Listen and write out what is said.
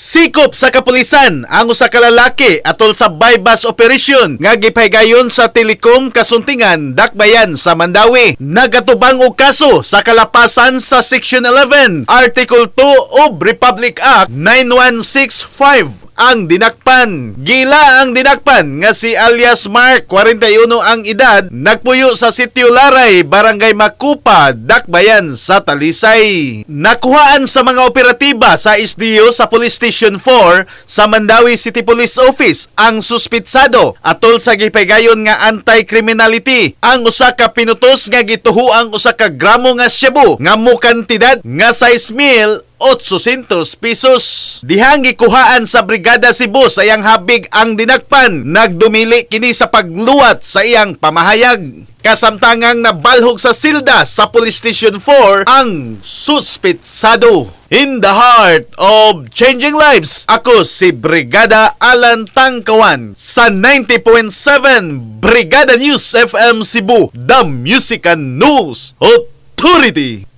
Sikop sa kapulisan ang usa ka lalaki atol sa buy-bust operation nga gipahigayon sa Telecom Kasuntingan, Dakbayan sa Mandaue. Nagatubang og kaso sa kalapasan sa Section 11, Article 2 of Republic Act 9165 ang dinakpan. Gila ang dinakpan nga si alias Mark, 41 ang edad, nagpuyo sa Sitio Laray, Barangay Makupa, Dakbayan sa Talisay. Nakuhaan sa mga operatiba sa SDO sa Police Station 4 sa Mandaue City Police Office ang suspitsado atol sa gipahigayon nga anti-criminality ang usa ka pinutos nga gituhuang 1 ka gramo nga shabu nga mukantidad nga 6 mil 800 pesos. Dihang gikuhaan sa Brigada Cebu sa iyang habig ang dinakpan. Nagdumili kini sa pagluwat sa iyang pamahayag. Kasamtangang nabalhog sa silda sa Police Station 4 ang suspitsado. In the heart of changing lives, ako si Brigada Alan Tangkawan sa 90.7 Brigada News FM Cebu, the Music and News Authority.